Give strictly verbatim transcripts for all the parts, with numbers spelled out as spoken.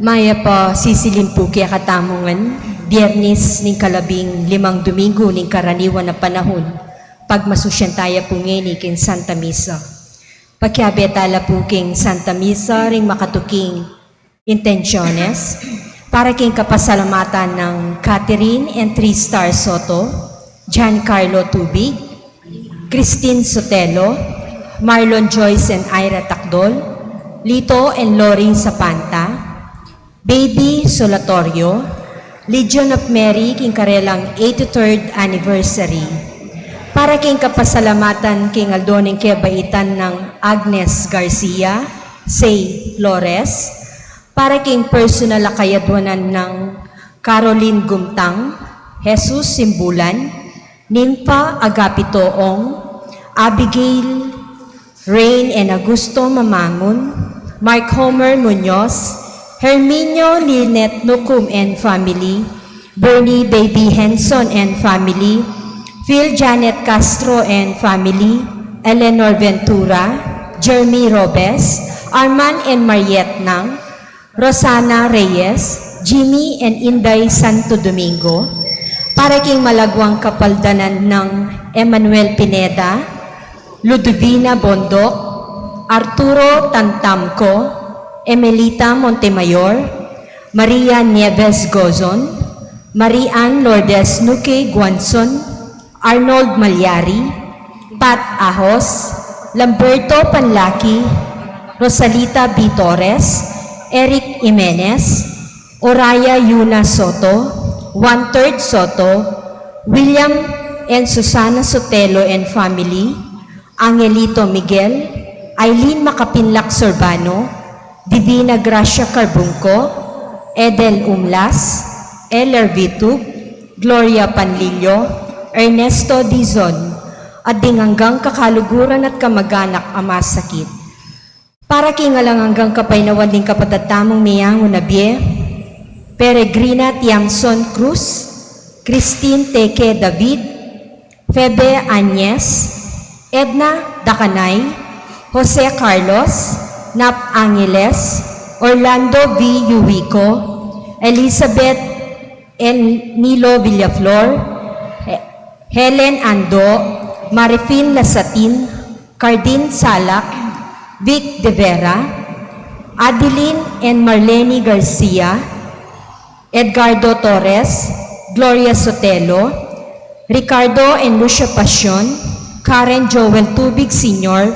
Mayap a sisilim pu kekatamu ngan, Biernis ning kalabing limang Domingo ning karaniwan a panahun, pagmasusyan taya pu ngeni king Santa Misa. Pakiabe tala pu king Santa Misa ring makatuking intensyones, para king kapasalamatan nang Catherine and Tristar Soto, Giancarlo Tubig, Christine Sotelo, Marlon Joyce and Ira Tacdol, Lito and Lori Sapanta, Baby Solatorio, Legion of Mary king karelang eighty-third anniversary. Para king kapasalamatan king aldo ning kebaitan nang Agnes Garcia, Say Flores, para king personal a kayadwanan nang Caroline Gumtang, Jesus Simbulan, Nympha Agapito Ong, Abigail Rain and Augusto Mamangun, Mark Homer Muñoz, Herminio Lynette Nucum and family, Bernie Baby Henson and family, Phil Janet Castro and family, Eleanor Ventura, Jeremy Robes, Arman and Mariette Nang, Rosana Reyes, Jimmy and Inday Santo Domingo, para king malagwang kapaldanan nang Emmanuel Pineda, Ludovina Bondoc, Arturo Tantamco, Emelita Montemayor, Maria Nieves Gozon, Marie Ann Lourdes Nuque Guanzon, Arnold Malyari, Pat Ahos, Lamberto Panlaki, Rosalita B. Torres, Eric Jimenez, Oraya Yuna Soto, One Third Soto, William and Susana Sotelo and family, Angelito Miguel, Aileen Makapinlak Sorbano, Divina Gracia Carbunco, Edel Umlas, Eller Vitug, Gloria Panlillo, Ernesto Dizon, at ding anggang kakaluguran at kamag-anak a masakit. Para king alang anggang kapaynawan ding kapatad tamung meyangu na bie, Peregrina Tiamson Cruz, Christine Teke David, Febe Añez, Edna Dacanay, Jose Carlos, Nap Angeles, Orlando V. Yuico, Elizabeth and Nilo Villaflor, He-, Helen Ando, Marifin Lasatin, Cardin Salak, Vic De Vera, Adeline and Marlene Garcia, Edgardo Torres, Gloria Sotelo, Ricardo and Lucia Pasion, Karen Joel Tubig Senior,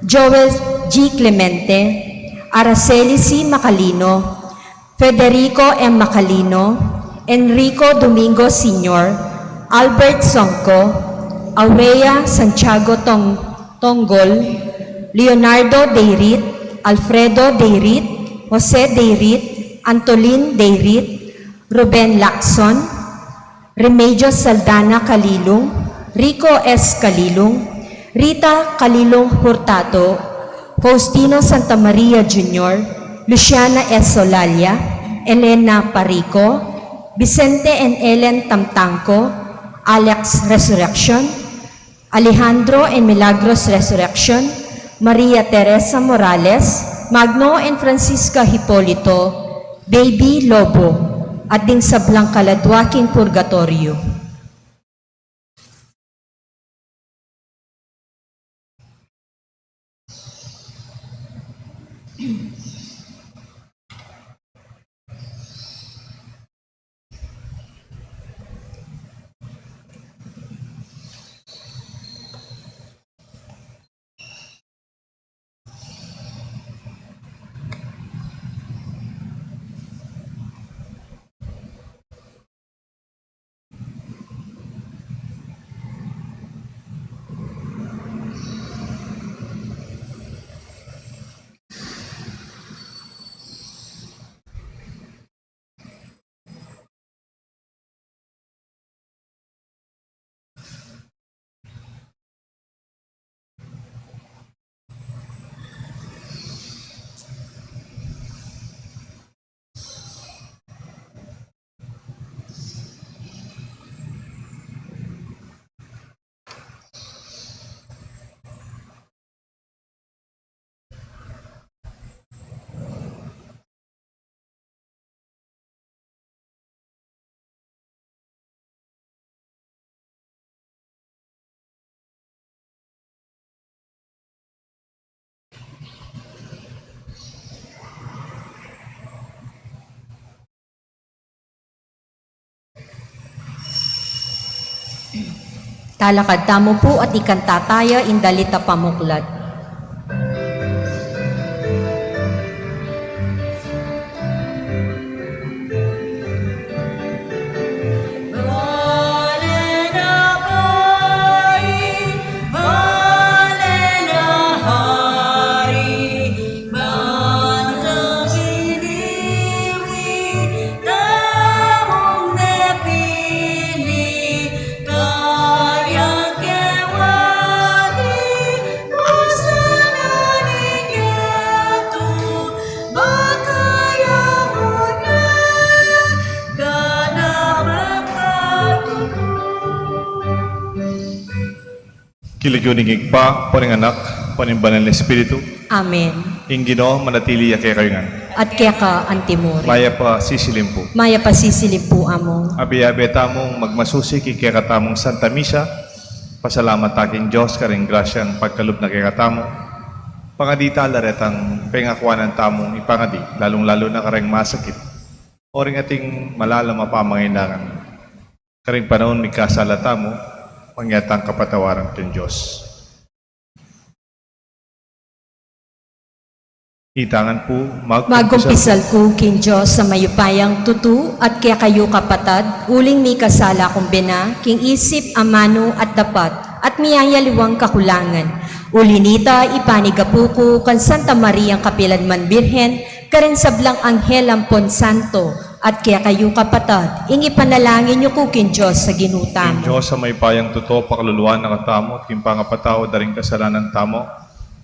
Joel G. Clemente, Araceli C. Macalino, Federico M. Macalino, Enrico Domingo Senior, Albert Songco, Aurea Santiago Tong-, Tonggol, Leonardo Deirit, Alfredo Deirit, Jose Deirit, Antolin Deirit, Ruben Lacson, Remedios Saldana Calilung, Rico S. Calilung, Rita Calilung Hurtado, Faustino Santamaria Junior, Luciana S. Solalia, Elena Parico, Vicente and Ellen Tamtangco, Alex Resurrection, Alejandro and Milagros Resurrection, Maria Teresa Morales, Magno and Francisca Hipolito, Baby Lobo, at ding sablang kaladwa king purgatoryo. Talakad tamu pu at ikanta taya ing dalit a pamuklat. King lagyu ning Ibpa, ampo ning Anak, ampo ning Banal a Espiritu. Amen. Ing Ginu manatili ya kekayu ngan. At keka antimurin. Mayap a sisilim pu. Mayap a sisilim pu, Among. Abe-abe tamung magmasusi king kekatamung Santa Misa. Pasalamat ta king Dios karing grasyang pagkalub na kekatamu. Pangadi tala retang pengakuanan tamung ipangadi, lalung-lalu na kareng masakit o ring ating malalam a pamangailangan. Karing panaun mikasala tamu, mangyaring kapatawaran king Dios. Itangan pu, magkumpisal ku king Dios a mayupayang tutu at kekayu kapatad, uling mikasala kung bina king isip, amanu at dapat, at miyayaliwang kakulangan. Uli nita, ipanigapu ku kang Santa Mariang kapilanman Birhen, karing sablang anghel ampon santo, at kekayu kapatad, ing ipanalangin yu ku king Dios a Ginu tamu. Ing Dios a mayupayang tutu pakaluluan na katamu, at king pangapatawad da ring kasalanan tamu,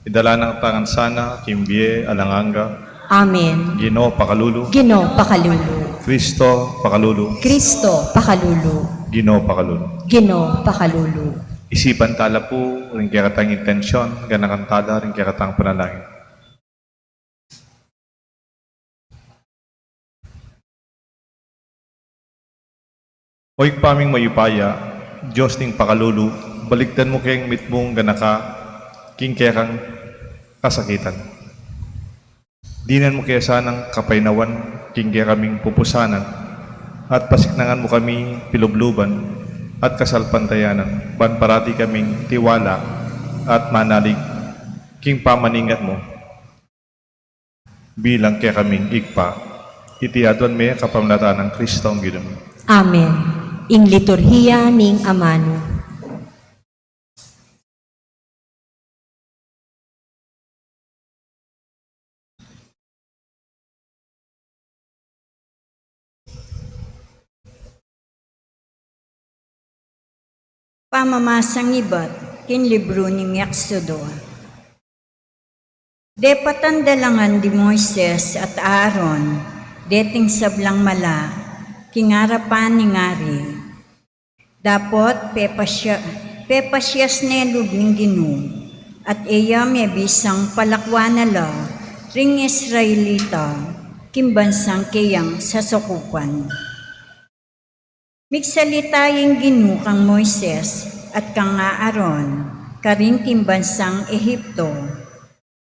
idala na katamu ngan sana king bie alang angga. Amen. Ginu pakalulu. Ginu pakalulu. Kristo pakalulu. Kristo pakalulu. Ginu pakalulu. Ginu pakalulu. Isipan tala pu ring kekatang intensyon, ganakan tala ring kekatang panalangin. O Ibpa ming mayupaya, Dios ning pakalulu, balikdan mu keng mitmung ganaka king kekang kasakitan. Dinan mu ke sanang kapaynawan king kekaming pupusanan, at pasiknangan mu kami pilubluban at kasalpantayanan, ban parati kaming tiwala at manalig king pamaningat mu. Bilang kekaming Ibpa. Iti aduan mi kapamilatan nang Kristong Ginu mi. Amen. Ing liturhiya ning amanu. Pamamasang ibat king libru ning Exodo. Depatan da la ngan di Moises at Aaron deting sablang mala king arapan ning ari. Dapot pepasya-, pepasias ne lub ning Ginu, at e ya mebisang palakwan na la ring Israelita king bansang keyang sasakupan. Migsalita ing Ginu kang Moises at kang Aaron karin king bansang Egipto,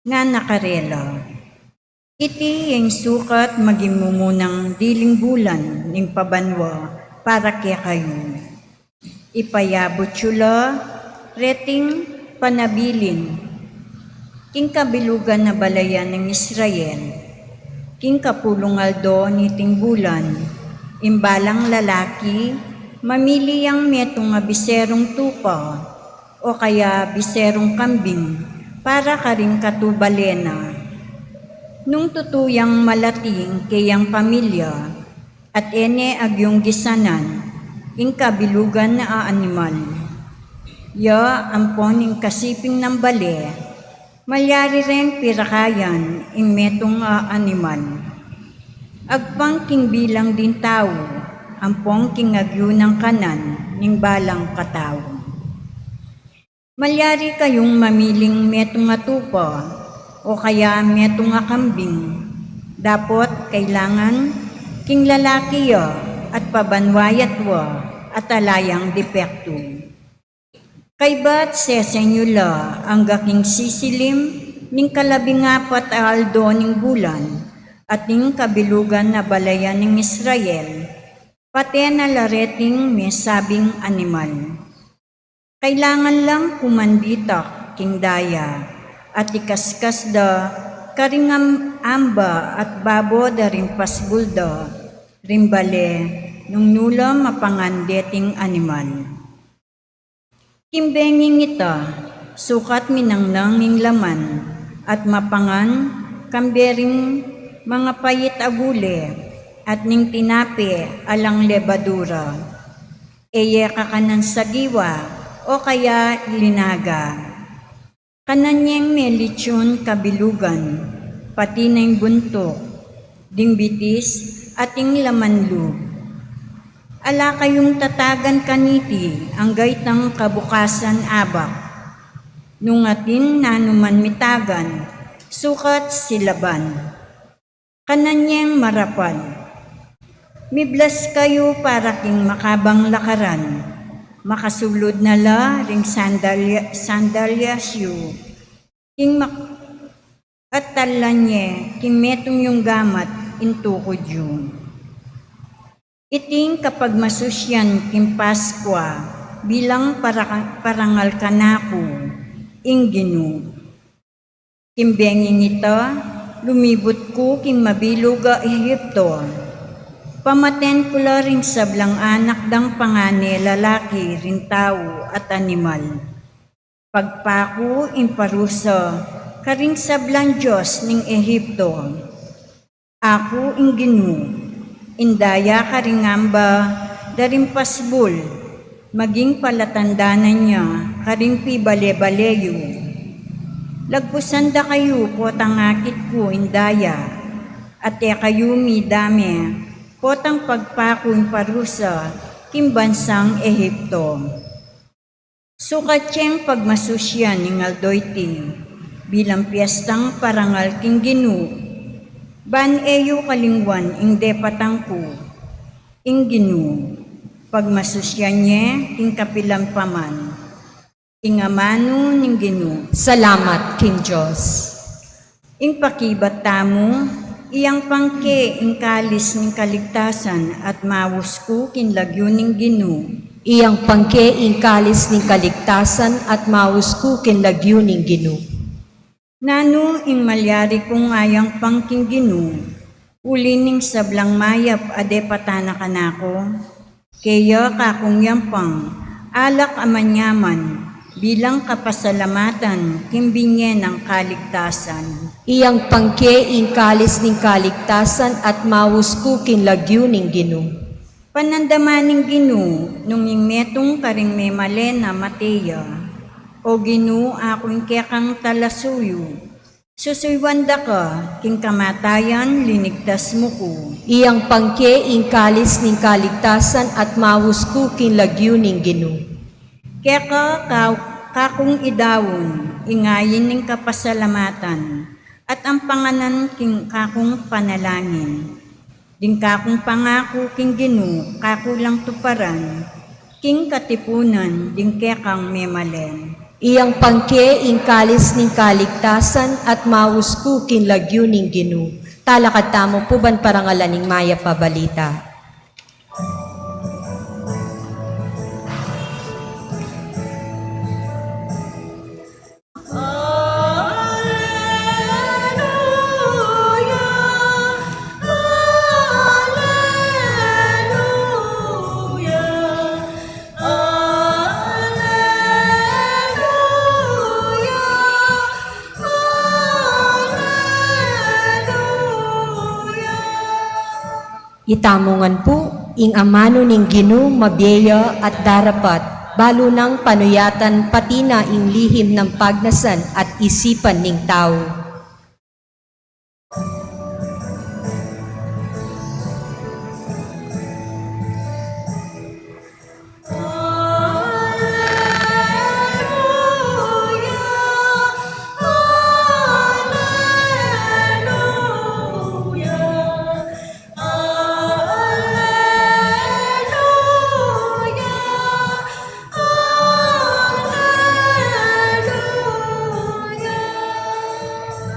ngana karela, iti ing sukat maging mumunang diling bulan ning pabanua para kekayu. Ipayabut yu la reting panabilin king kabilugan a balayan ning Israel. King kapulung aldo niting bulan, ing balang lalaki mamili yang metung a biserung tupa o kaya biserung kambing para karing katubale na. Nung tutu yang malati ing keyang pamilya, at e ne agyung gisanan ing kabilugan a animal, ya ampon ing kasiping nang bale, malyari reng pirakayan ing metung a animal, agpang king bilang ding tau ampon king agyu nang kanan ning balang katau. Malyari kayung mamiling metung a tupa o kaya metung a kambing. Dapot kailangan king lalaki ya at pabanua ya tua at ala yang depektu. Kaybat sesen yu la angga king sisilim ning kalabing apat a aldo ning bulan, at ing kabilugan a balayan ning Israel, pate na la reting mesabing animal. Kailangan lang kumanditak king daya, at ikaskas da karing am-, amba at babo da ring pasbul da, ring bale, nung nu la mapangan deting animal. King benging ita, sukat minangnang ing laman, at mapangan, kambe ring mangapait a gule, at ning tinape alang lebadura. E ye kakanan sagiwa, o kaya linaga. Kanan yeng melitsun kabilugan, pati na ing buntuk, ding bitis, at ing laman lub. Ala kayung tatagan kaniti angga itang kabukasan abak. Nung atin nanuman mitagan, sukat silaban. Kanan yeng marapal. Miblas kayu para king makabang lakaran. Makasulud na la ring sandalya-, sandalyas yu. King mak-, at talan ye, king metung yung gamat, ing tukud yu. Iting kapagmasusyan king Paskwa bilang para-, parangal kanaku, ing Ginu. King benging ita, lumibut ku king mabilug a Ehipto. Pamaten ku la ring sablang anak dang pangane lalaki ring tau at animal. Pagpaku ing parusa karing sablang dios ning Ehipto. Aku ing Ginu, ing daya karing amba da ring pasbul, maging palatandanan ya karing pibale-bale yu. Lagpusan da kayu potang akit ku ing daya, at e kayu midame potang pagpaku ing parusa king bansang Ehipto. Sukat yeng pagmasusyan ing aldo iti bilang piestang parangal king Ginu. Ban e yu kalingwan ing depatan ku, ing Ginu, pagmasusyan ye king kapilan pa man. Ing amanu ning Ginu. Salamat king Dios. Ing pakibat tamu, iyang pangke ing kalis ning kaligtasan at maus ku king lagyu ning Ginu. Iyang pangke ing kalis ning kaligtasan at maus ku king lagyu ning Ginu. Nanu ing malyari kung ayang pang king Ginu, uli ning sablang mayap a depatan na kanaku? Keya kakung yampang, alak a manyaman, bilang kapasalamatan king binye nang kaligtasan. Iyang pangke ing kalis ning kaligtasan at maus ku king lagyu ning Ginu. Panandaman ning Ginu, nung ing metung karing memalen a mate ya. O Ginu, aku ing kekang talasuyu. Susuyuan da ka, king kamatayan linigtas mu ku. Iyang pangke ing kalis ning kaligtasan at maus ku king lagyu ning Ginu. Keka ka-, kakung idaun, ing ayin ning kapasalamatan, at ampanganan king kakung panalangin. Ding kakung pangaku king Ginu, kaku lang tuparan, king katipunan ding kekang memalen. Iyang pangke ing kalis ning kaligtasan at maus ku king lagyu ning Ginu. Talakad tamu pu ban parangalan ing mayap a balita. Itamu ngan pu, ing amanu ning Ginu mabie ya at darapat, balu nang panuyatan pati na ing lihim nang pagnasan at isipan ning tau.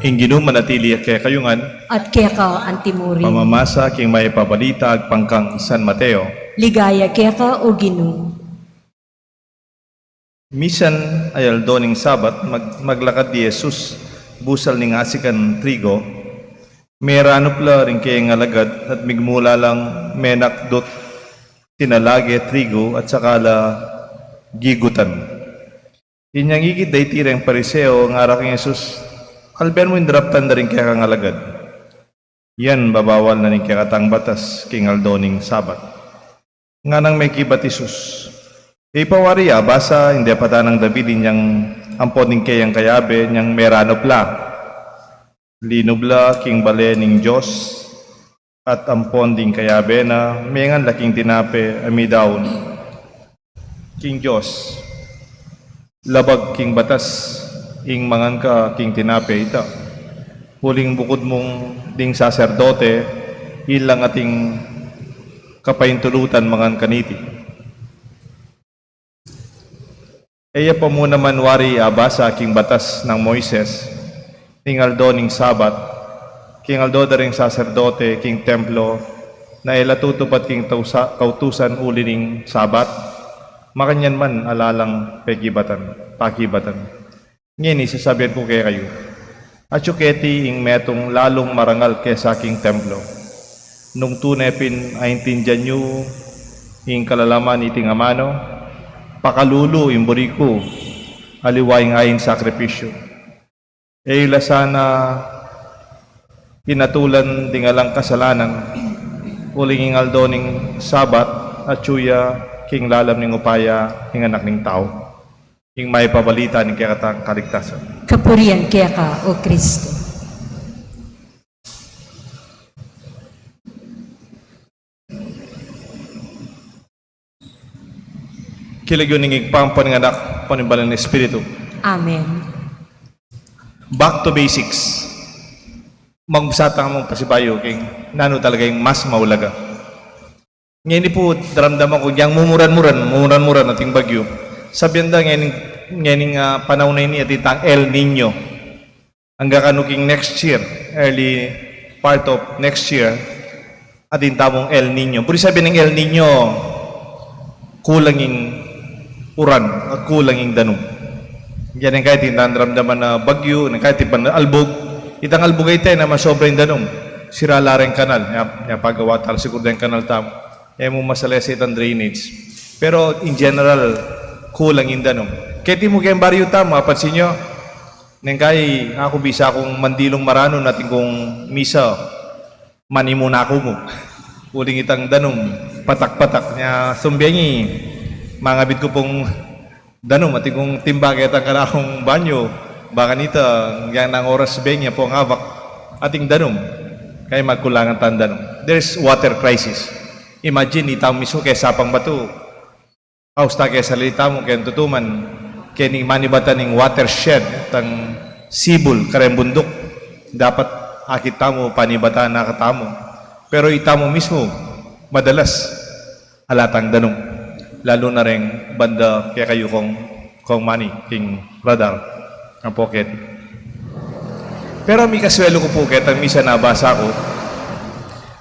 Ing Ginu manatili ya kekayu ngan. At keka antimurin. Pamamasa king mayap a balita agpang kang San Mateo. Ligaya keka, O Ginu. Misan a aldo ning Sabat, mag-, maglakad i Jesus busal ning asikan trigo. Meranup la ring kayang alagad at migmula lang menakdut, tinalage trigo at saka la gigutan. Inyang ikit da iti reng Pariseo, ngara kang Jesus, "Alben mu ing daraptan da ring kekang alagad? Yan babawal na ning kekatang batas king aldo ning Sabat." Nganang mekibat i Jesus, "E pa wari abasa ing depatan nang David inyang ampon ding kayang kayabe inyang meranup la? Linub la king bale ning Dios, at ampon ding kayabe na, mengan la king tinape a midaun king Dios. Labag king batas ing mangan ka king tinape ita. Uling bukud mung ding saserdote, ilang ating kapaintulutan mangan kaniti." E ya pa mu naman wari abasa king batas nang Moises, ing aldo ning Sabat, king aldo da ring saserdote king templo, na e la tutupad king tausa-, kautusan uli ning Sabat? Makanyan man ala lang pekibatan, pakibatan. Ngeni sasabian ku kekayu, atyu keti ing metung lalung marangal kesa king templo. Nung tune pin aintindian yu ing kalalaman iting amanu, pakalulu ing buri ku, aliwa ing ain sakripisyu. E yu la sana pinatulan ding alang kasalanan, uling ing aldo ning Sabat, atyu ya king lalam ning upaya ing Anak ning Tau. Ing mayap a balita ning kekatang kaligtasan. Kapurian keka, O Kristo. King lagyu ning Ibpa, ampon ning Anak, ampon ning Banal a Espiritu. Amen. Back to basics. Magumpisa tamung pasibayu king nanu talaga ing mas maulaga. Ngeni pu, daramdaman ku, yang mumuran-muran, mumuran-muran ating bagyu. Sabian da, ngeni, ngeni, ah, panaun a ini, atin tang El Niño. Anggang kanu king next year, early part of next year, atin tamung El Niño. Buri sabian ning El Niño, kulang ing uran, at kulang ing danum. Yan ing kaya atin tang daramdaman a bagyu, ing kaya atin pang albug. Itang albug a ita, e naman sobra ing danum. Sira la ring kanal, ya, ya pagawa tala siguru deng kanal tamu. E mu masalese itang drainage. Pero in general, kulang ing danum. Keti mu keng baryu tamu, apansin yu, neng kai aku bisa kung mandilung maranun atin kung misa, manimu na aku mu. Uling itang danum, patak-patak. Nya, sumbengi, mangabit ku pung danum, atin kung timba ketang kanakung banyu, baka nita, yang nang oras bengi, apo ngabak, atin danum. Kaya magkulangan tang danum. There's water crisis. Imagine, ita mismu keng Sapang Batu. Aus ta keng salita mu, keng tutuman, keng manibatan ning watershed, tang sibul, kareng bunduk. Dapat akit tamu, panibatan na katamu. Pero ita mu mismu, madalas, ala tang danum. Lalu na reng banda kekayu kong, kong mani, king radar, ampo keti. Pero mikaswelu ku pu ketang misan a basa ku,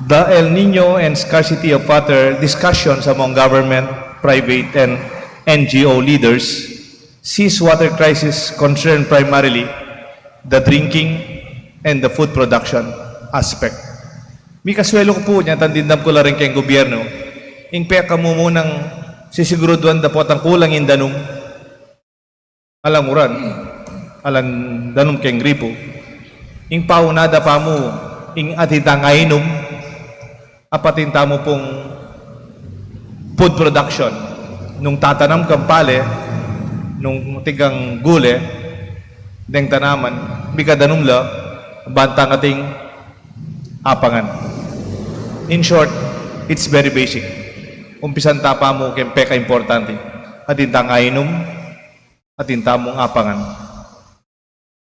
The El Niño and Scarcity of Water Discussions Among Government, Private, and N G O Leaders, sees water crisis concern primarily the drinking and the food production aspect. Mikaswelu ku pu, nya tang dimdam ku la rin keng gobyernu, ing pekamumunang sisiguraduan da potang kulang ing danum, alang uran, alang danum keng gripo. Ing pauna da pa mu, ing atin tang ainum, apatin tamu pung food production. Nung tatanam kang pale, nung atin kang gule, deng tanaman, mikadanum la, bantang atin apangan. In short, it's very basic. Umpisan ta pa mu keng pekaimportante. Atin tang ainum, atin tamung apangan.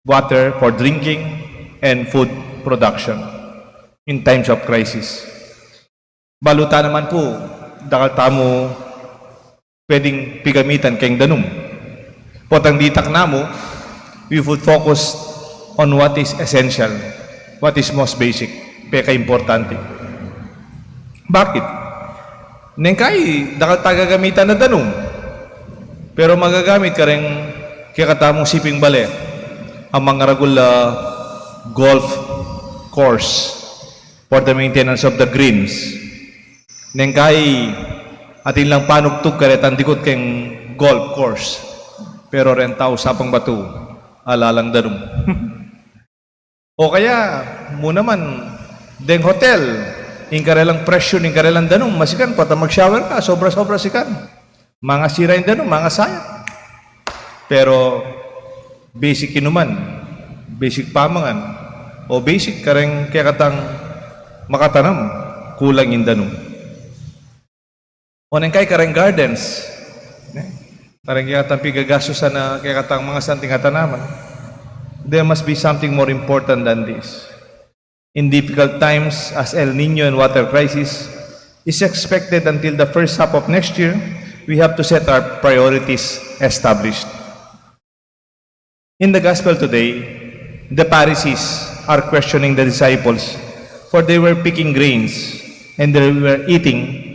Water for drinking and food production in times of crisis. Balu ta naman pu, dakal tamu pwedeng pigamitan keng danum. Potang ditak namu, we would focus on what is essential, what is most basic, pekaimportante. Bakit? Neng kai, dakal ta gagamitan a danum. Pero magagamit kareng kekatamung siping bale a mangaragul a golf course for the maintenance of the greens. Neng kai atin lang panugtug karetang dikut keng golf course. Pero reng tau sapang batu, ala lang danum. O kaya, mu naman, deng hotel, ing karelang presyu ning karelang danum, masikan, pota mag-shower ka, sobra-sobra sikan. Mangasira ing danum, mangasaya. Pero basic inuman, basic pamangan, o basic kareng kekatang makatanam, kulang ing danum. O neng kai kareng gardens, ne? Kareng kekatang pigagastusan a kekatang mangasanting a tanaman. There must be something more important than this. In difficult times as El Nino and water crisis is expected until the first half of next year, we have to set our priorities established. In the gospel today, the Pharisees are questioning the disciples, for they were picking grains and they were eating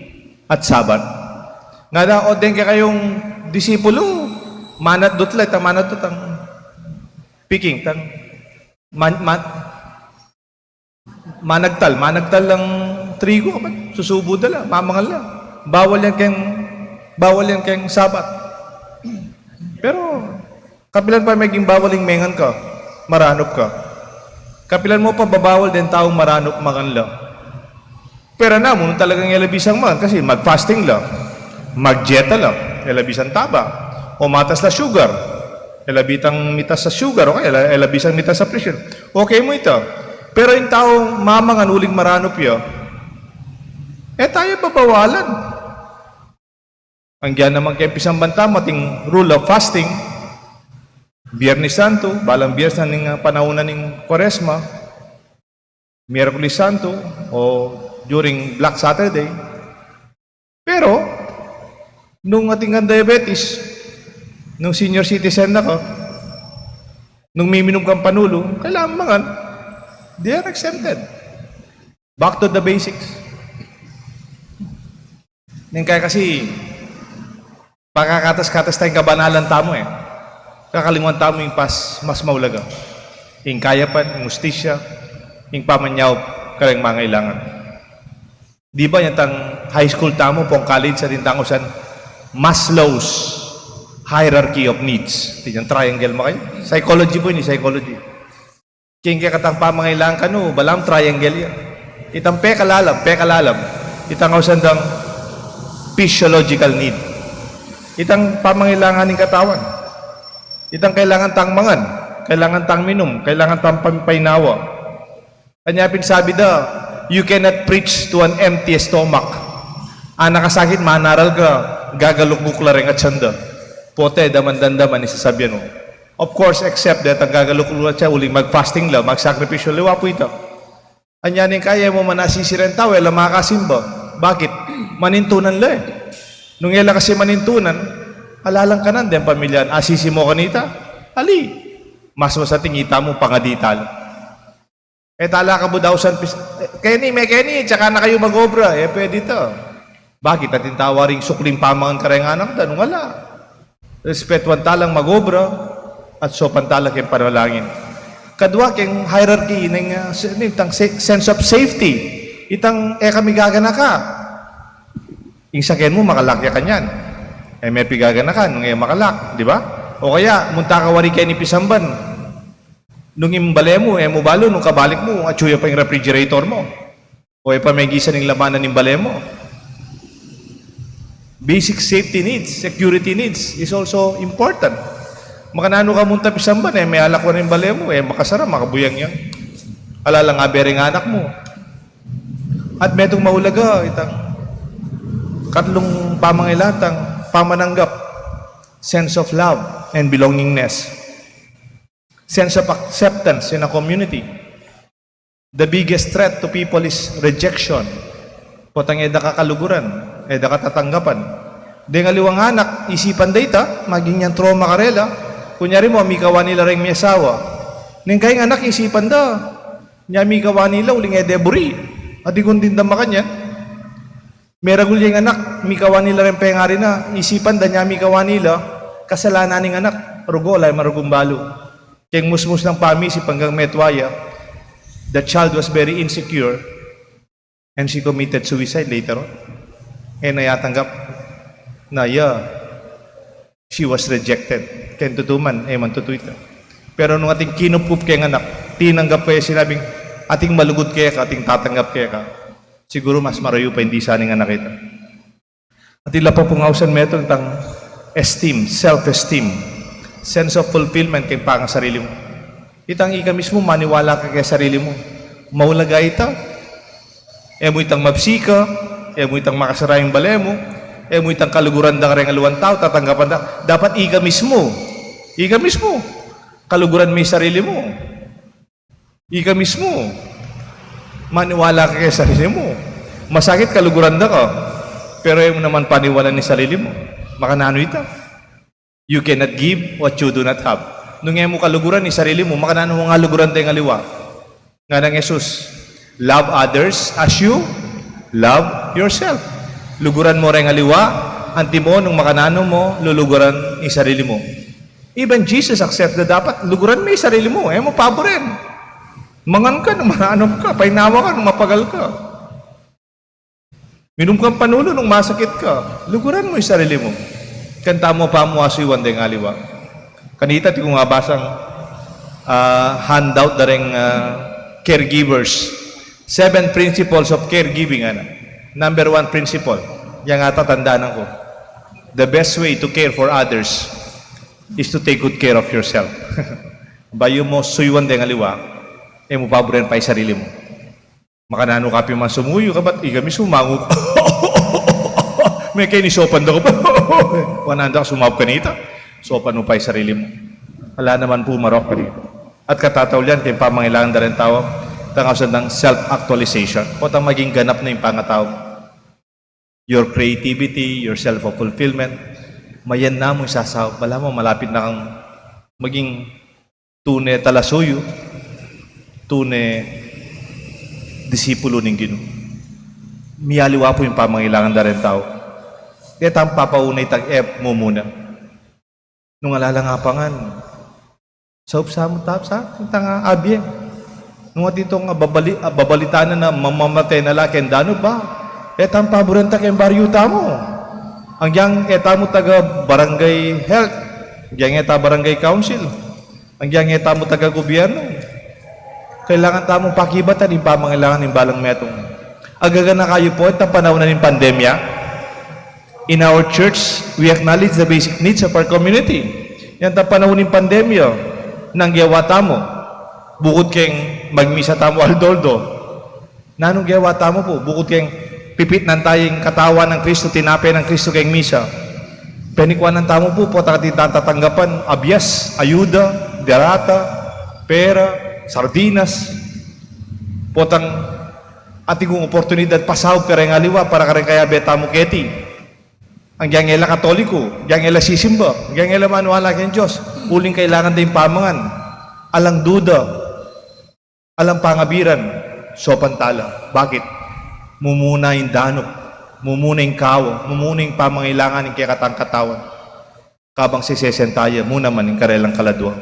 at Sabbath. Ngana da, o deng kekayung disipulo, manatdut la, itang manatdut, itang picking, itang man, man, managtal, managtal lang trigo, apat, susubu da la, mamangan la. Bawal yan keng, bawal yan keng Sabbath. Pero, kapilan pa meging bawal ing mengan ka, maranup ka. Kapilan mu pa babawal deng taung maranup mangan la. Pero na, mu talagang e la bisang mangan kasi mag-fasting la, mag-dieta la, e la bisang taba, o matas la sugar, e la bitang mitas a sugar, o kaya e la, e la bisang mitas a presyon. Okay mu ita. Pero ing taung mamangan uling maranup ya, e taya babawalan. Anggian naman keng pisamban tamu ating rule of fasting, Biernes Santo, balang Biernes na ning, ah, panaun na ning Kuaresma, Mierkules Santo, o during Black Saturday. Pero, nung atin kang diabetes, nung senior citizen na ka, nung miminum kang panulu, kailangan mangan, they are exempted. Back to the basics. Neng kai kasi, pakakatas-katas tayang kabanalan tamu e. Kakalingwan tamu ing pas mas maulaga. Ing kayapan, ing hustisya, ing pamanyaup kareng mangailangan. Di ba yan tang high school tamu, pung college, atin tang usan Maslow's hierarchy of needs. Atin yang triangle, makayu. Psychology pu ini, psychology. King kekatang pamangailangan kanu, balamu triangle ya. Itang pekalalam, pekalalam. Itang ausan dang physiological need. Itang pamangailangan ning katawan. Itang kailangan tang mangan, kailangan tang minum, kailangan tang pampaynawa. Anya pin sabi da, "You cannot preach to an empty stomach." Anak a sakit, manaral ka, gagalukguk la reng atsan da. Pota e da man dandaman ing sasabian mu. Of course, except detang gagalukguk la atsan, uling mag-fasting la, magsakripisyu la, wa pu ita. Anya ning kaya mu man asisi reng tau, e la makasimba. Bakit? Manintunan la e. Nung e la kasi manintunan, ala lang kanan deng pamilyan, asisi mu kanita? Ali. Mas masating ita mu pangadi ta la. E tala ka budausan pis-, e, keni, me keni, tsaka na kayu mag-obra, e pwede ta. Bakit? Atin ta waring sukling pamangan kareng anak da, nung ala. Respetuan ta lang mag-obra, at saupan ta la keng panalangin. Kadua keng hierarchy ning, ah, se-, ning tang se-, sense of safety. Itang e kami gaganaka. Ing saken mu, makalak ya kanyan. E me pigaganakan, nung e makalak, di ba? O kaya, munta ka wari keni pisamban. Nung ing bale mu, e mu balu, nung kabalik mu, atyu ya pa ing refrigerator mu. O e pa megisan ing lamanan ning bale mu. Basic safety needs, security needs is also important. Makananu ka munta pisamban, e me alakwan ing bale mu, e makasara, makabuyang yang. Ala lang abe reng anak mu. At metung maulaga, itang katlung pamangailangan, pamananggap, sense of love and belongingness. Sense of acceptance in a community. The biggest threat to people is rejection. Potang e da ka kaluguran, e da ka tatanggapan. Deng aliwang anak, isipan da ita, maging yang trauma karela. Kunyari mu, mikawan ila reng miasawa. Neng kai ing anak, isipan da, nya mikawan ila, uling e de buri. Atin kung dindaman kanyan. Meragul ya ing anak, mikawan ila reng pengari na, isipan da nya mikawan ila, Kasalanan ning anak, rugu, ala ya marugumbalu. Keng musmus nang pamisi panggang metua ya, the child was very insecure and she committed suicide later on. E na ya tanggap na ya, she was rejected. Keng tutu man, e man tutu ita. Pero nung ating kinupkup keng anak, tinanggap kaya, sinabing, "Ating malugud keka, ating tatanggap keka." Siguru mas marayu pa ing disa ning anak ita. At ila pa pung ausan metung itang esteem, self-esteem, sense of fulfillment keng pangasarili mu. Itang ika mismu maniwala ka keng sarili mu. Maulaga ita. E mu itang mabsi ka, e mu itang makasara ing bale mu, e mu itang kaluguran da kareng aliwang tau, tatanggapan da. Dapat ika mismu, ika mismu, kaluguran me ing sarili mu. Ika mismu, maniwala ka keng sarili mu. Masakit, kaluguran da ka. Pero e mu naman paniwalan ing sarili mu. Makananu ita? You cannot give what you do not have. Nung e mu kaluguran ing sarili mu, makananu mung aluguran deng aliwa? Ngana nang Jesus, "Love others as you love yourself." Luguran mu reng aliwa, antimo nung makananu mu luluguran ing sarili mu. Even Jesus accept na dapat luguran me ing sarili mu. E mu paburen. Mangan ka nung maranup ka, painawa ka nung mapagal ka. Minum kang panulu nung masakit ka. Luguran mu ing sarili mu. Kanta mu pa mu asuywan deng aliwa. Kanita atin kung abasang, ah, handout da reng, ah, caregivers. Seven principles of caregiving, ana. Number one principle. Yang ata tandanan ku. The best way to care for others is to take good care of yourself. Bayu mu suywan deng aliwa, e mu paburen pa ing sarili mu. Makananu ka pin man sumuyu, kabat ika mismu mangu ka. Mekeni saupan da ka pa. Wananda ka, sumaup kanita. Saupan mu pa ing sarili mu. Ala naman pu marok kanita. At katataulian keng pamangailangan da reng tau, itang ausan dang self-actualization. Potang maging ganap na ing pangatau. Your creativity, your self-fulfillment. Mayan na mu ing sasaup, balamu malapit na kang maging tune talasuyu, tune disipulu ning Ginu. Mialiwa pu ing pamangailangan da reng tau. E tamu papauna itang e mumuna. Nung ala lang apangan, saup sa mu, tap sa, itang abie. Nung atin itang babali-, babalitaan na mamamate na la keng danup ba, e tamu paburen ta keng baryu tamu. Agyang e tamu taga barangay health, agyang e ta barangay council, agyang e tamu taga gobyerno. Kailangan tamung pakibatan ing pamangailangan ning balang metung. Agaganaka yu pu itang panaun na ning pandemya. In our church, we acknowledge the basic needs of our community. Itang panaun ning pandemya, nanu ing gewa tamu? Bukut keng magmisa tamu aldo-aldo, nanung gewa tamu pu? Bukut keng pipitnan taya ing katawan nang Kristu, tinape nang Kristu keng misa, penikuanan tamu pu potang atin tang tatanggapan abias, ayuda, derata, pera, sardinas, potang atin kung oportunidad pasaup kareng aliwa para kareng kayabe tamu keti? Agyang e la Katoliku, agyang e la sisimba, agyang e la maniwala keng Dios, uling kailangan da ing pamangan. Alang duda, alang pangabiran, saupan ta la. Bakit? Mumuna ing danup, mumuna ing kawa, mumuna ing pamangailangan ning kekatang katawan. Kabang sesesen taya mu naman ing karelang kaladua.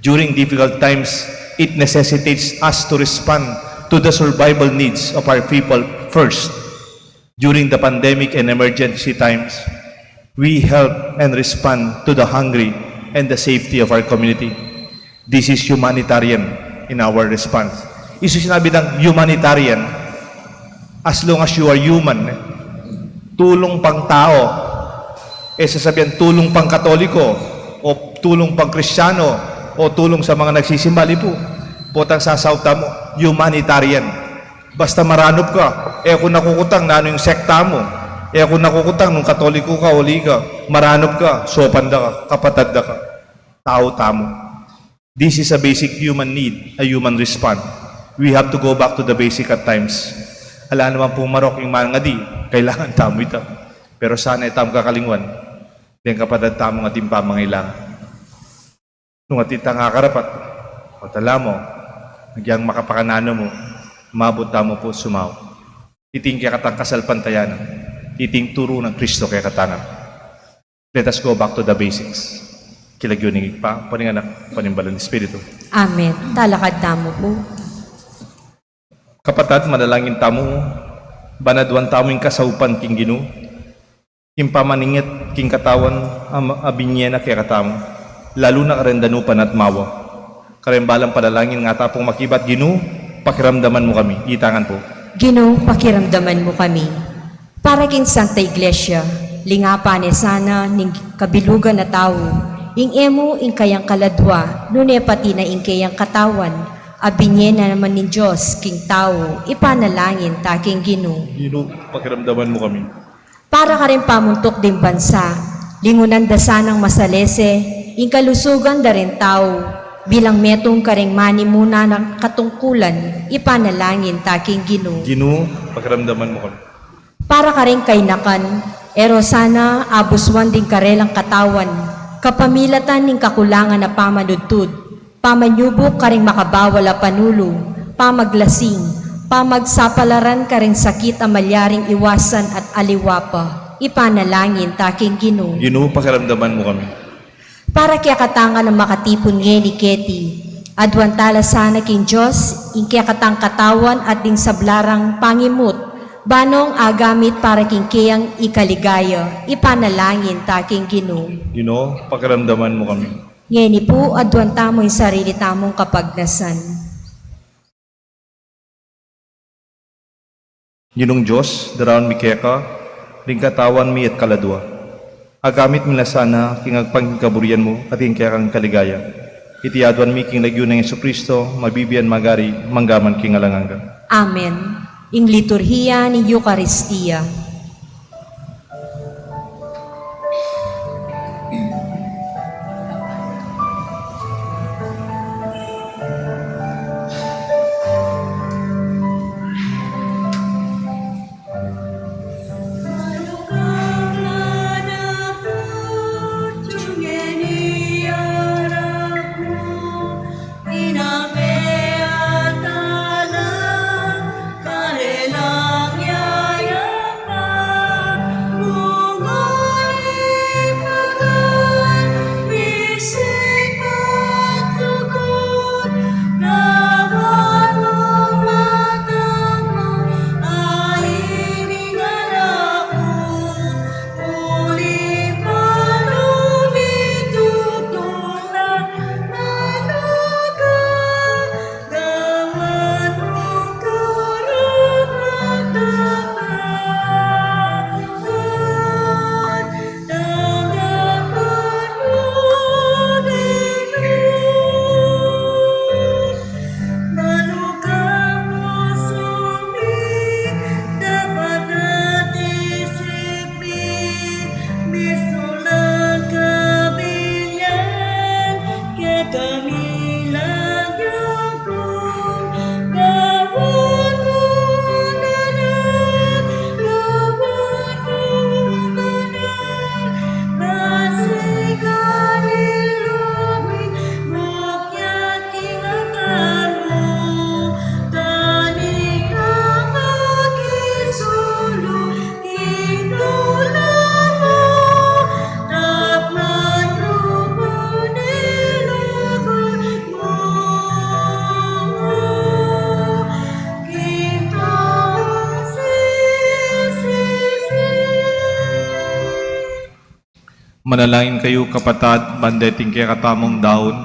During difficult times, it necessitates us to respond to the survival needs of our people first. During the pandemic and emergency times, we help and respond to the hungry and the safety of our community. This is humanitarian in our response. Isu sinabi nang humanitarian, as long as you are human, eh. Tulung pang tao. E sasabian tulung pang Katoliko, o tulung pang Kristiyano, o tulung sa mga nagsisimba, ali pu. Potang sasaup tamu, humanitarian. Basta maranup ka, e ku nakukutang nanu ing sekta mu, e ku nakukutang nung Katoliko ka o ali ka, maranup ka, saupan da ka, kapatad da ka. Tau tamu. This is a basic human need, a human response. We have to go back to the basic at times. Ala naman pung marok ing mangadi, kailangan tamu ita. Pero sana e tamu kakalingwan deng kapatad tamung atin pamangailangan. Nung atin tang akarapat, o tala mu, agyang makapakananu mu, maabut tamu pu sumaup. Iti ing kekatang kasalpantayanan, iti ing turu nang Kristo kekatamu. Let us go back to the basics. King lagyu ning Ibpa, ampo ning Anak, ampo ning Banal a Espiritu. Amen. Talakad tamu pu. Kapatad, manalangin tamu, ban aduan tamu ing kasaupan king Ginu, ing pamaninget king katawan a, a binye na kekatamu, lalu na kareng danupan at mawa. Kareng balang panalangin nga ta pung makibat: Ginu, pakiramdaman mu kami. Itangan pu. Ginu, pakiramdaman mu kami. Para king Santa Iglesia, lingapan ne sana ning kabilugan a tau, ing e mu ing kayang kaladua, nune pati na ing keyang katawan, a binye na naman ning Dios king tau, ipanalangin ta king Ginu. Ginu, pakiramdaman mu kami. Para kareng pamuntuk ding bansa, lingunan da sanang masalese ing kalusugan da reng tau, bilang metung kareng manimuna nang katungkulan, ipanalangin ta king Ginu. Ginu, pakiramdaman mu kami. Para kareng kainakan, e ro sana abusuan ding karelang katawan, kapamilatan ning kakulangan a pamanudtud, pamanyubuk kareng makabawal a panulu, pamaglasing, pamagsapalaran kareng sakit a malyaring iwasan at aliwa pa, ipanalangin ta king Ginu. Ginu, pakiramdaman mu kami. Para kekatang makatipun ngeni keti, aduan tala sana king Dios ing kekatang katawan at ding sabla rang pangimut, ban nong agamit para king keyang ikaligaya, ipanalangin ta king Ginu. Ginu, pakiramdaman mu kami. Ngeni pu, aduan tamu ing sarili tamung kapagnasan. Ginung Dios, daraun mi keka ding katawan mi at kaladua. Agamit mi la sana king agpang king kaburian mu at king kekang kaligaya. Iti aduan mi king lagyu nang Jesucristo, mabibie at magari, mangga man king alang angga. Amen. Ing liturhiya ning Eukaristia. Manalangin kayu, kapatad, ban deting kekatamung daun,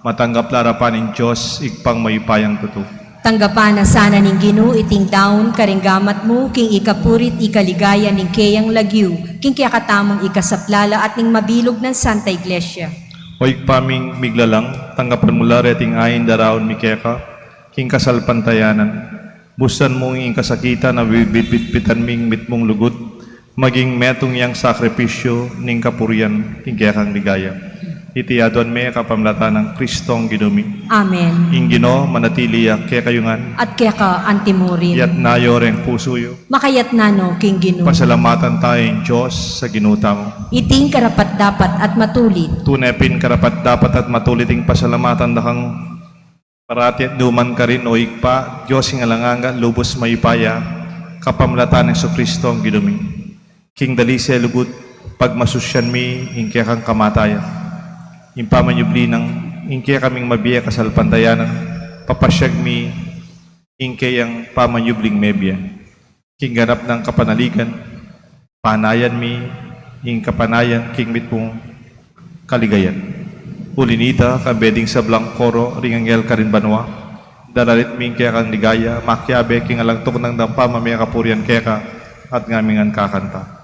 matanggap la arapan ning Dios, Ibpang mayupayang tutu. Tanggapan na sana ning Ginu iting daun karing gamat mu, king ikapuri't ikaligaya ning keyang lagyu, king kekatamung ikasaplala at ning mabilug nang Santa Iglesia. O Ibpa ming miglalang, tanggapan mu la reting ain daraun mi keka king kasalpantayanan. Busan mu ing kasakitan a bibitbitan ming mitmung lugud, maging metung yang sakripisyu ning kapurian king kekang ligaya. Iti aduan mi kapamilatan nang Kristong Ginu mi. Amen. Ing Ginu manatili ya kekayu ngan. At keka antimurin. Iyatas yu reng pusu yu. Makayatas no king Ginu. Pasalamatan taya ing Dios a Ginu tamu. Iting karapat-dapat at matulid. Tune pin karapat-dapat at matulid ing pasalamatan da kang parati at nukarin man, O Ibpa, Dios king alang angga, lubus mayupaya, kapamilatan nang Jesucristo a Ginu mi. King dalise lugud, Pagmasusyan mi ing kekang kamatayan, ing pamanyubli nang ing kekaming mabie kasalpantayanan, papasyag mi ing keyang pamanyubling mebie. King ganap nang kapanaligan, panayan mi ing kapanayan king mitmung kaligayan. Uli nita, kambe ding sablang koro ring anghel karin banua, daralit mi ing kekang ligaya, makiabe king alang tuknang dang pamamie kapurian keka, at ngaming kakanta.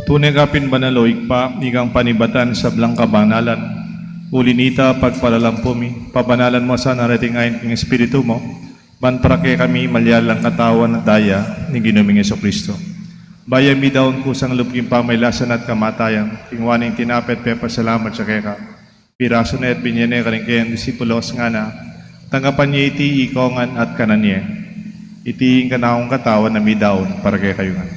Tune ka pin banal, o Ibpa, ikang panibatan sablang kabanalan. Uli nita, pagpalalampu mi, pabanalan mu sa na reting ain king Espiritu mu, ban para kekami malyari lang katawan at daya ning Ginu ming Jesucristo. Bayu mi daun kusang lub king pamailasan at kamatayan, king waning tinape at pepasalamat ya keka, pirasu ne at binye ne karing keyang disipulos, ngana, tanggapan ye iti ikongan at kanan ye. Iti ing kanakung katawan a midaun para kekayu ngan.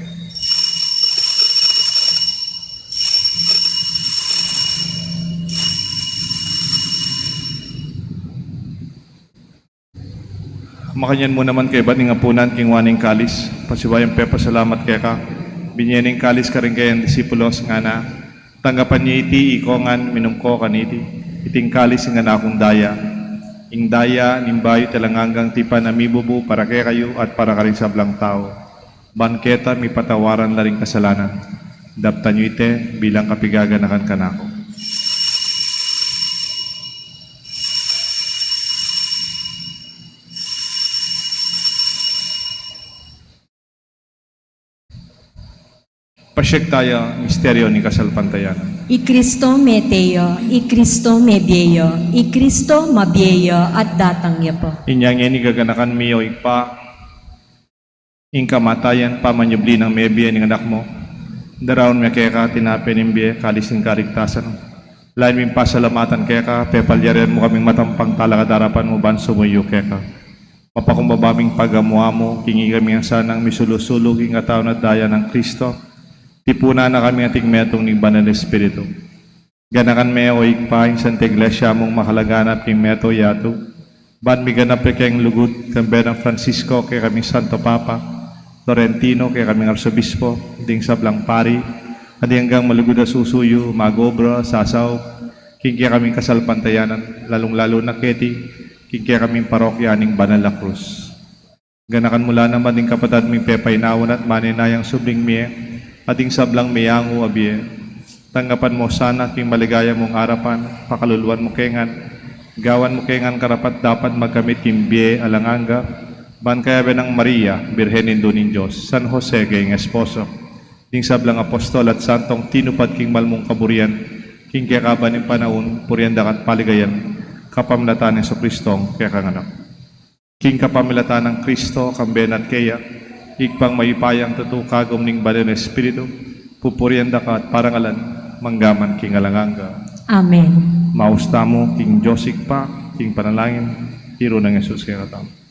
Makanyan mu naman kaybat ning apunan king waning kalis, pasibayu yang pepasalamat keka, binye ne ing kalis karing keyang disipulos, ngana, tanggapan ye iti ikongan, minum ko kaniti. Iti ing kalis ning kanakung daya, ing daya ning bayu at alang anggang tipan a mibubu para kekayu at para karing sablang tau. Ban keta mipatawaran la ring kasalanan. Daptan yu ite bilang kapigaganakan kanaku. Pasyag taya misteryu ning kasalpantayanan. I Kristo mete ya, i Kristo mebie ya, i Kristo mabie ya at datang ya pa. Inya ngeni gaganakan mi, o Ibpa, ing kamatayan, pamanyubli nang mebie ning Anak mu. Daraun mi keka tinape ning bie, kalis ning kaligtasan. Lalu ming pasalamatan keka, pepalyarian mu kaming matampang talakad king arapan mu ban sumuyu keka. Mapakumbaba ming pagamu-amu king ikami ngan sanang misulu-sulu king katawan at daya nang Kristo. Tipunan na kami ating metung ning Banal Espiritu. Ganakan me, o Ibpa, ing Santa Iglesia mung makalaganap king meto yatu, ban miganap ya king lugud, kambe nang Francisco, kekaming Santo Papa, Florentino, kekaming Arsobispo, ding sablang pari, at ding anggang malugud a susuyu, mag-obra, sasaup, king kekaming kasalpantayanan, lalung-lalu na keti, king kekaming parokya ning Banal a Krus. Ganakan mu la naman ding kapatad ming pepainawa na at manenayang subling mie, at ding sablang meyangu a bie. Tanggapan mu sana king maligaya mung arapan, pakaluluan mu ke ngan, gawan mu ke ngan karapat-dapat magkamit king bie alang angga, ban kayabe nang Maria, Birhen Indu ning Dios, San Jose keng esposo, ding sablang apostol at santong tinupad king mal mung kaburian, king kekaban ning panaun, purian da ka at paligayan, kapamilatan nang Jesucristong kekang Anak. King kapamilatan nang Kristo, kambe na at keya, Ibpang mayupayang tutu, kagum ning Banal a Espiritu, pupurian da ka at parangalan, mangga man king alang angga. Amen. Maus tamu king Dios Ibpa, king panalangin, tiru nang Jesus kekatamu.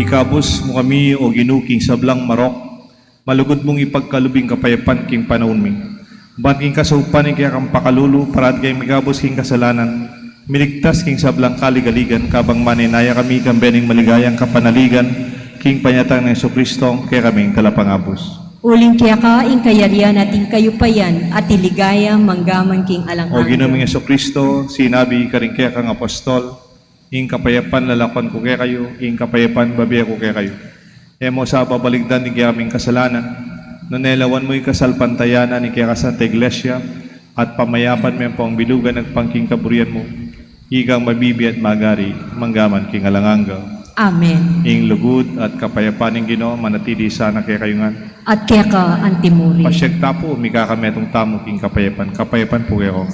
Ikabus mu kami, O Ginu, king sablang marok, malugud mung ipagkalub ing kapayapan king panaun mi. Ban king kasaupan ning kekang pakalulu, parati kaming mikabus king kasalanan, miligtas king sablang kaligaligan, kabang manenaya kami king bie ning maligayang kapanaligan, king panyatang nang Jesucristo, kekaming Talapangabus. Uling keka ing kayarian at ing kayupayan at ing ligaya manggaman king alang angga. O Ginu ming Jesucristo, sinabi karing kekang apostol, ing kapayapan lalakwan ku kekayu, ing kapayapan bibie ku kekayu. E mu sa babaligdan ding kekaming kasalanan, nune lawan mu ing kasalpantayanan ning kekang Santa Iglesia, at pamayapan me ampong bilugan agpang king kaburian mu, ikang mabibie at magari manggaman king alang angga. Amen. Ing lugud at kapayapan ning Ginu manatili sana kekayu ngan. At keka antimurin. Pasiag ta pu, mikakametung tamu king kapayapan. Kapayapan pu kekayu.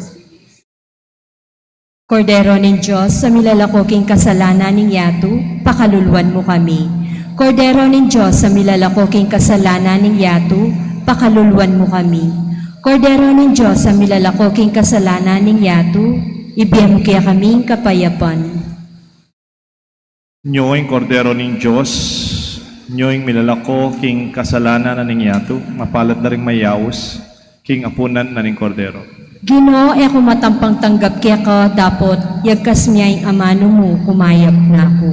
Kordero ning Dios, a milalako king kasalanan ning yatu, pakaluluan mu kami. Kordero ning Dios, a milalako king kasalanan ning yatu, pakaluluan mu kami. Kordero ning Dios, a milalako king kasalanan ning yatu, ibie mu kekami ing kapayapan. Nyo ing Kordero ning Dios, nyo ing milalako king kasalanan na ning yatu, mapalad la ring mayaus king apunan na ning Kordero. Ginu, e ku matampang tanggap keka dapot yagkas me ing amanu mu, kumayap na ku.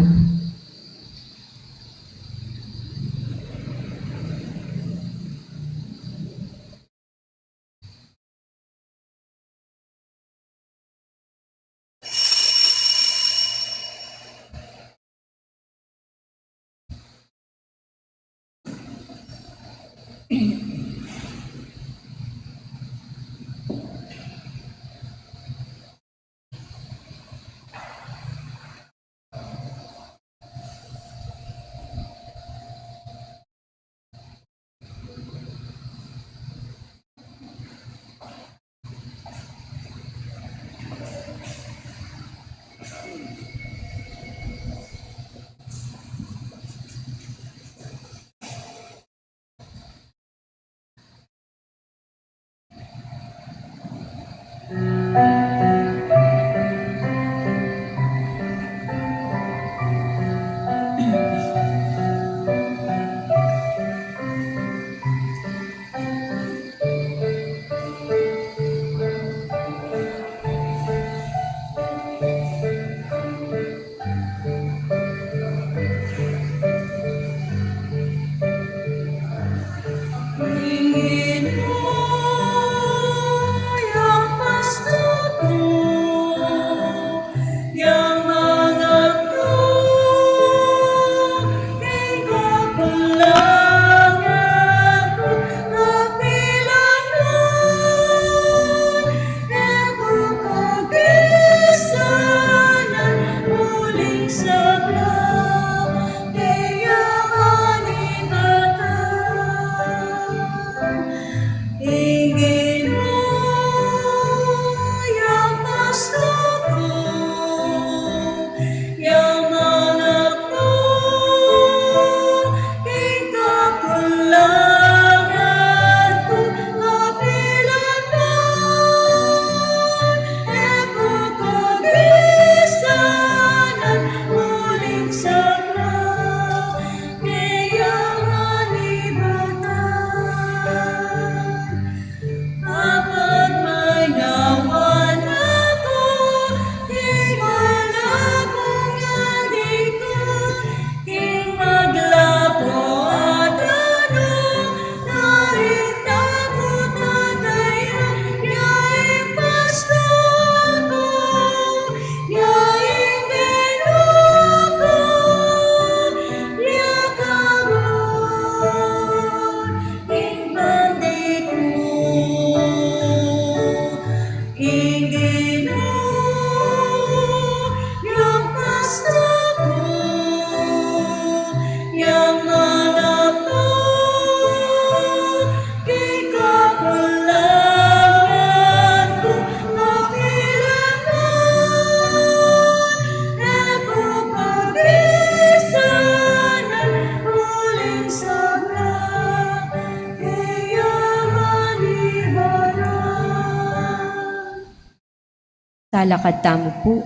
Talakad tamu pu.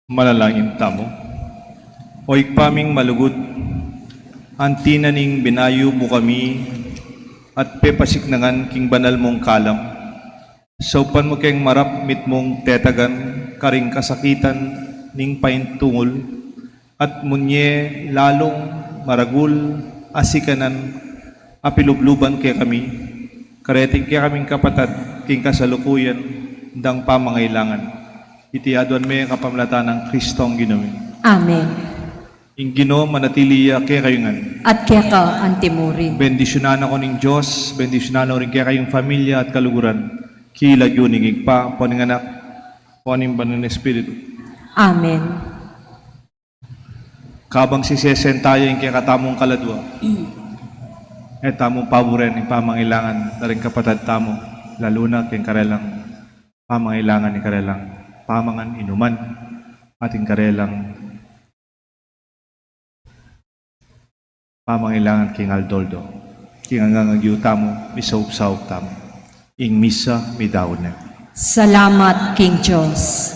Manalangin tamu. O Ibpa ming malugud, anti na ning binayu mu kami at pepasiknangan king banal mung kalam, saupan mu keng marap mitmung tetagan karing kasakitan ning paintungul, at munye lalung maragul a sikanan a pilubluban kekami, kareting kekaming kapatad king kasalukuyan dang pamangailangan. Iti aduan mi kapamilatan nang Kristong Ginu mi. Amen. Ing Ginu manatili ya kekayu ngan. At keka antimurin. Bendisyunan na ko ning Dios, bendisyunan na ko rin kekayung familia at kaluguran. King lagyu ning Ibpa, ampo ning Anak, ampo ning Banal a Espiritu. Amen. Kabang sisesen tamu ing kekatamung kaladua, e tamung paburen ing pamangailangan da ring kapatad tamu, lalu na king karelang pamangailangan ning karelang pamangan inuman at ing karelang pamangailangan king aldo-aldo. King anggang agyu tamu, misaup-saup tamu. Ing misa midaun ne. Salamat king Dios.